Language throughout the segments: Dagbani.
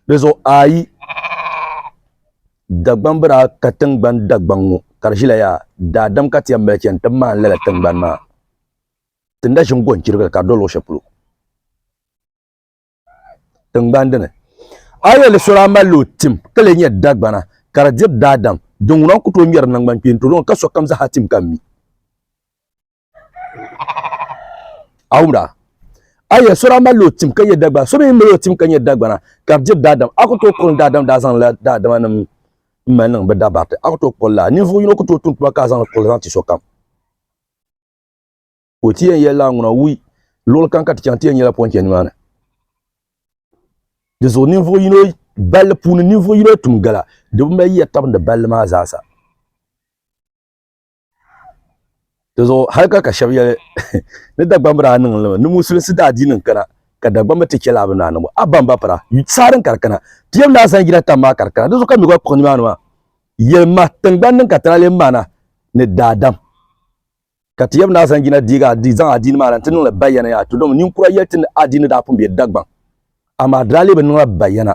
Di zuɣu ayi Dagbamb daa ka tiŋgbani Dagbaŋ ŋɔ ka di ʒila yaa daadam ka ti yɛn mali chani ti maani lala tiŋgbani maa. Ti ni daa ʒini gɔnchirigili ka di do luɣ shɛli polo tiŋgbani dini. A yi yɛli so daa malila o tim ka lee nyɛ Dagbana ka di diri daadam, din ŋuna n-ku tooi ŋmɛri naŋgbankpeeni to ka sokam zaa tim ka mi. A wumda? A yɛli so daa malila o tim ka nyɛ Dagbana, so mi mali o tim ka nyɛ Dagbana ka di diri daadam. A ku tooi kpuɣi daadam daa zaŋla daadama nim m-mali niŋ bɛ dabariti. A ku tooi kpuɣi lala. Ninvuɣ yino ku tooi tum tuma ka a zaŋ li kpuɣi zaŋ ti sokam. O ti yɛn yɛlila ŋuna wui luɣili kam ka ti chaŋ ti yɛn nyɛla pɔnchɛ nimaani. Di zuɣu ninvuɣ yino balli puuni ninvuɣ yino tum gala di bi mali yiya tabindi balli maa zaasa. Di zuɣu hali ka ka shɛba yɛli ni Dagbamba daa niŋ li mi ni musulinsi daa dii niŋ kana ka Dagbamba ti chɛ laa bɛ naa niŋbu. A baŋ ba pira, saha din ka di kana, ti yɛm daa zaŋ yina tam maa ka di kana. Di zuɣu ka mi gba kpuɣi nimaani maa yɛli ma tiŋgbani din ka ti daa lee maana ni daadam ka ti yɛm daa zaŋ yina deegi a zaŋ adiini maa na nti niŋ li bayana yaa ti domi ninkura yɛli ti ni adiini daa pun be Dagbaŋ amaa di daa lee bi niŋla bayana.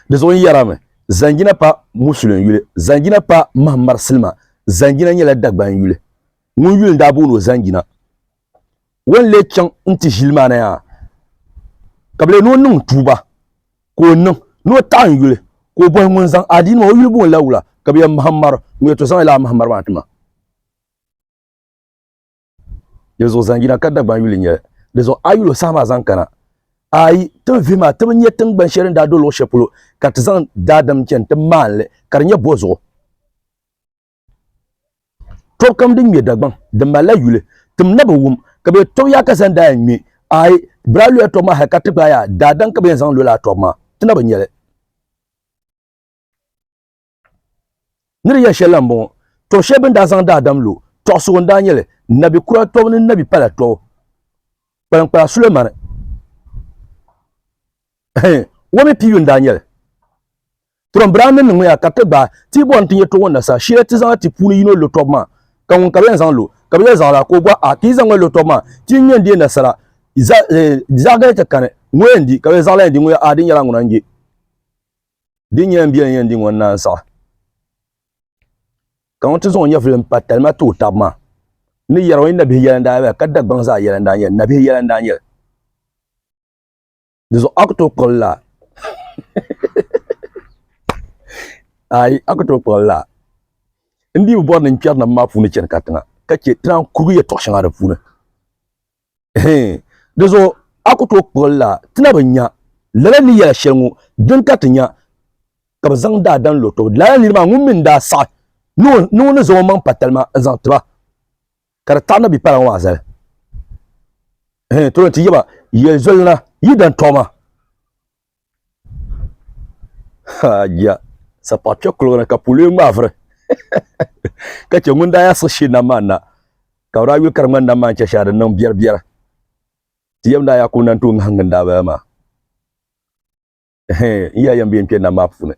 Di zuɣu n yɛrimi, Zanjina pa Musulin yuli, Zanjina pa Mahamar Silima, Zanjina nyɛla Dagban yuli. Ŋun yuli n-daa booni o Zanjina. O ni lee chaŋ nti ʒili maa na yaa, ka bɛ lee ni o niŋ tuuba, ka o niŋ ni o taɣi n yuli, ka o bɔhi ŋun zaŋ adiini maa o yuli booni la wula, ka bɛ yɛli Mahamar, ŋun yɛli to zaŋ lala Mahamar maa ti ma. Di zuɣu zaŋ yina ka Dagbaŋ yuli nyɛli. Di zuɣu a yuli o saha maa zaŋ kana. Ayi, ti ni vihi maa, ti bi nya tiŋgbani shɛli din daa do luɣ shɛli polo ka ti zaŋ daadam chani ti maan li ka di nyɛ bɔ zuɣu. Tɔbu kam din ŋme Dagbaŋ, di malila yuli. Tim na bi wum ka bɛ tɔbu yaa ka zaŋ daa yɛn ŋme. Ayi, bɛ daa loya tɔbu maa hali ka ti gbaai yaa daadam ka bɛ yɛn zaŋ lo lala tɔbu maa. Ti na bi nya li. Ni di yɛli shɛli la m-bɔŋɔ, Tɔbu shɛli bɛ ni daa zaŋ daadam lo, tɔɣisigu n-daa nyɛ li, nabi kura tɔbu ni nabi pala tɔbu, kpaliŋkpala Sulemani o mi piibu n-daa nyɛ li. Tɔbu bɛ daa ni niŋ ya ka ti gbaai ti yi bɔri ni ti nya tɔbu ŋɔ nasara, shee ti zaŋla ti puuni yino lo tɔbu maa, ka ŋun ka bɛ yɛn zaŋ lo, ka bɛ yɛli zaɣila ka o bɔhi, A ka yi zaŋ ma lo tɔbu maa, ti yi ŋme n-deei nasara, zaɣ gali ti kani, ŋɔ yɛn di, ka bɛ yɛli zaɣila yɛn di, ŋɔ yɛli, A di nyɛla ŋuna n-je. Di nyɛla n biɛla yɛn di ŋɔ n-naan saɣi ka ŋun ti zaŋ o nyɛvuli m-pa talima ti o taba maa ni yɛra o yi nabihi yɛla n-daa bala ka Dagbaŋ zaa yɛla n-daa nyɛli nabihi yɛla n-daa nyɛli di zuɣu a ku tooi kpuɣi li laa ayi a ku tooi kpuɣi li laa n dii bi bɔri ni n kpɛri nam maa puuni chani katiŋa ka chɛ ti naan kurigi yɛltɔɣa shɛŋa di puuni Di zuɣu a ku tooi kpuɣi li la ti na bi nya lala ni yɛla shɛli ŋɔ din ka ti nya ka bɛ zaŋ daadam lo tɔbu. Lala niri maa ŋun mi n-daa saɣi ni o ni zaŋ o maŋ pa talima n-zaŋ ti ba ka di taɣi nabi pala ŋɔ maa zali. Tolo nti yaba yɛlizolina yi dan tɔɣi ma. Ja sapaɣ kpe kuliga ni ka puliyo ŋmaai vuri ka chɛ ŋun daa yaa siɣi shee nam maa na ka bɛ daa yuli ka di ŋmani nam maa n-chɛ shɛli di niŋ biɛribiɛri ti yɛm daa yaa ka o na n-tooi ŋahingi n-daa bala maa n yaa yɛn bɛ yɛn kpe nam maa puuni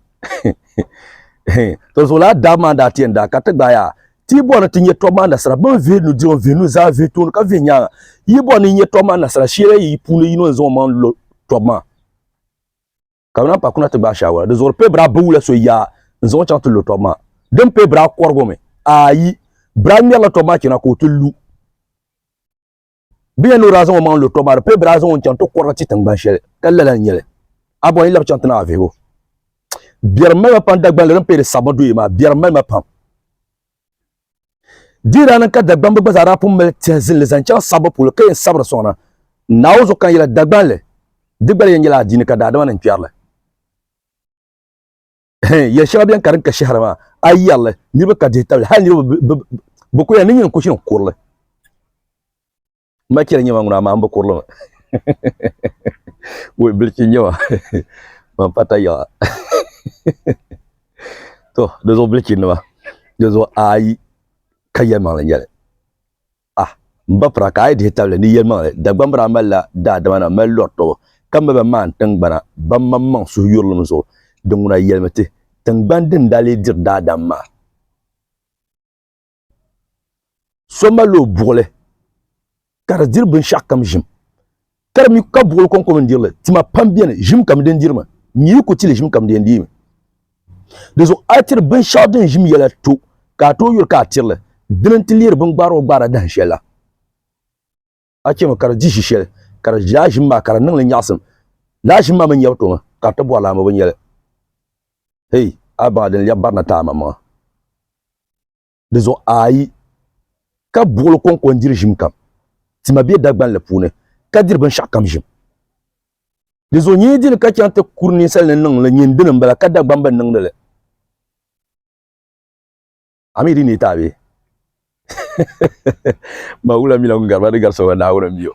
to zuɣu laa daaba maa daa ti yɛn daa ka ti gbaai yaa ti yi bɔri ni ti nyɛ tɔbu maa nasara bɛ ni vihi nudirigu n-vihi nuzaa n-vihi tooni ka vihi nyaaŋa yi bɔri ni yi nyɛ tɔbu maa nasara sheela yi puuni yino n-zaŋ o maŋ lo tɔbu maa ka bɛ naan pa kuna ti gbaai shaawara. Di zuɣu di pay bɛ daa bi wula so yaa n-zaŋ o chaŋ ti lo tɔbu maa. Din pay bɛ daa kɔrigi o mi. Ayi, bɛ daa ŋmɛrila tɔbu maa chana ka o ti lu. Bɛ yɛn ni o daa zaŋ o maŋ lo tɔbu maa, di pay bɛ daa zaŋ o n-chaŋ ti kɔrigi ti tiŋgbani shɛli ka lala n-nyɛ li. A bɔri yi labi chaŋ ti naai vihigu. Biɛrim mali ma pam Dagbanli din pay di sabimi doya maa, biɛrim mali ma pam. Di daa niŋ ka Dagbamba gba zaa daa pun mali tɛha zinli zaŋ chaŋ sabbu polo ka yɛn sabiri sɔŋna. Naawuni zuɣu ka n yɛla Dagbanli, di gba yɛn nyɛla adiini ka daadama ni kpɛri li. Yɛl shɛŋa bɛni ka din ka shɛhira maa, a yi yɛri li, niriba ka dihi tabili, hali niriba bi ku yɛli ni nyini n-ku shini kuri li. M ma chɛli nyɛma ŋuna amaa m bi kurili mi. Woi bilichi nyɛma man pa tayiɣa. To di zuɣu bilichinima di zuɣu ayi ka yɛlimaŋli nyɛli. Ah m ba pira ka a yi dihi tabili ni yɛlimaŋli Dagbamba daa malila daadama nima mali lɔri tɔbu ka mali ba maani tiŋgbana ban maŋmaŋ suhuyurilim zuɣu din ŋuna yɛlimi ti tiŋgbani din daa lee diri daadam maa. So mali o buɣili ka di diri binshɛɣu kam ʒim. Ka di mi ka buɣili kɔŋko mi n-diri li. Tima pam beni, ʒim kam din dirimi. Nyii yi ku ti li, ʒim kam di yɛn deemi. Di zuɣu a yi tiri binshɛɣu din ʒim yɛla to, ka a tooi yuri ka a tiri li, dini nti leeri bingbaari o gbaara dahin shɛli la. A chɛmi ka di di ʒi shɛli, ka di laa ʒim maa ka di niŋ li nyaɣisim. Laa ʒim maa mi nyɛbu tomi, ka di ti bɔri laa mi bi nyɛli. Hei, a baŋa din lɛbi barina ti a maŋmaŋa. Di zuɣu ayi, ka buɣili kɔŋko n-diri ʒim kam, tima be Dagbanli puuni ka diri binshɛɣu kam ʒim. Di zuɣu nyin yi di li ka chaŋ ti kuri ninsal ni niŋ li, nyin dini m-bala ka Dagbamba niŋdi li. A mi di neei ti a bee? Ma wula mi la ŋun gari ma di gari so gba Naawuni m-mi o.